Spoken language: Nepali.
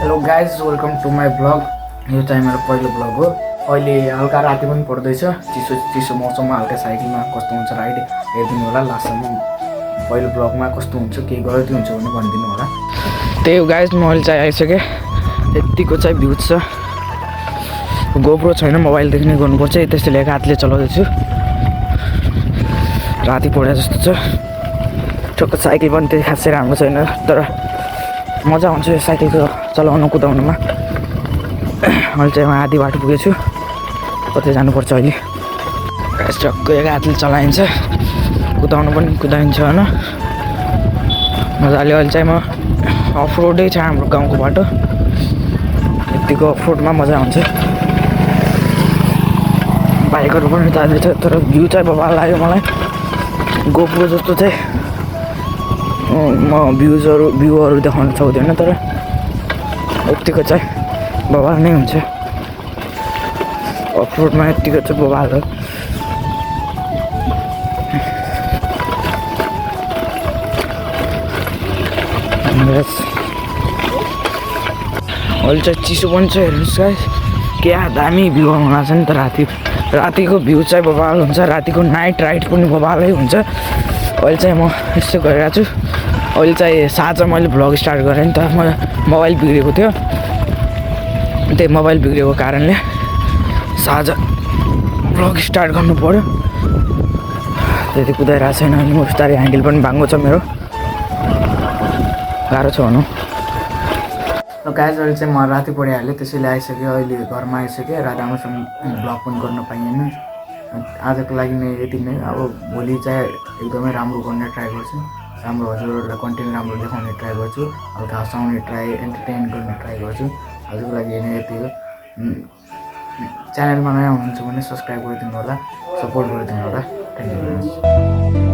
Hello guys welcome to my blog. यो चाहिँ मेरो पहिलो ब्लग हो। अहिले हल्का राति पनि पर्दैछ, चिसो चिसो मौसममा हल्का साइकलमा कस्तो हुन्छ राइड हेरिदिनु होला। लास्टसम्म पहिलो ब्लगमा कस्तो हुन्छ, केही गल्ती हुन्छ भने भनिदिनु होला। त्यही हो गाइज, म अहिले चाहिँ आइसकेँ। यतिको चाहिँ भ्यू छ। गोप्रो छैन, मोबाइलदेखि नै गर्नुपर्छ, त्यसैले एक हातले चलाउँदैछु। राति पढे जस्तो छ। ठोक्क साइकल पनि त्यति खासै राम्रो छैन, तर मजा आउँछ यो साइकलको चलाउनु कुदाउनुमा। अहिले चाहिँ म आधी बाटो पुगेछु, कतै जानुपर्छ अहिले। टक्क एक हातले चलाइन्छ, कुदाउनु पनि कुदाइन्छ होइन मजाले। अहिले चाहिँ म अफ रोडै छ हाम्रो गाउँको बाटो। यतिको अफ रोडमा मजा आउँछ। बाइकहरू पनि जाँदैछ, तर भ्यू चाहिँ बबाल लाग्यो मलाई। गोप्रो जस्तो चाहिँ म भ्यूहरू देखाउन सक्दैन, तर यतिको चाहिँ बबाल नै हुन्छ। अफ रोडमा यतिको चाहिँ बबाल हो। अहिले चाहिँ चिसो पनि छ, हेर्नुहोस् गाइस, क्या दामी भ्यू आउनु लाग्छ नि त। रातिको भ्यू चाहिँ बबाल हुन्छ। रातिको नाइट राइड पनि बबालै हुन्छ। अहिले चाहिँ म यस्तो गरिरहेको छु। अहिले चाहिँ साँझ मैले भ्लग स्टार्ट गरेँ नि त, मोबाइल बिग्रेको थियो। त्यही मोबाइल बिग्रेको कारणले साँझ भ्लग स्टार्ट गर्नु पऱ्यो। त्यति कुदाइरहेको छैन। अनि म बिस्तारै ह्यान्डल पनि भाङ्गो छ मेरो, गाह्रो छ भनौँ। र गाइस अहिले चाहिँ म राति पढिहालेँ, त्यसैले आइसकेँ। अहिले घरमा आइसकेँ। राम्रोसँग भ्लग पनि गर्न पाइएन। आजको लागि नै यति नै। अब भोलि चाहिँ एकदमै राम्रो गर्ने ट्राई गर्छु। राम्रो हजुरहरूलाई कन्टेन्ट राम्रो देखाउने ट्राई गर्छु। हल्का हँसाउने ट्राई, एन्टरटेन गर्ने ट्राई गर्छु। आजको लागि नै यति हो। च्यानलमा नयाँ हुनुहुन्छ भने सब्सक्राइब गरिदिनु होला, सपोर्ट गरिदिनु होला। Thank you very much.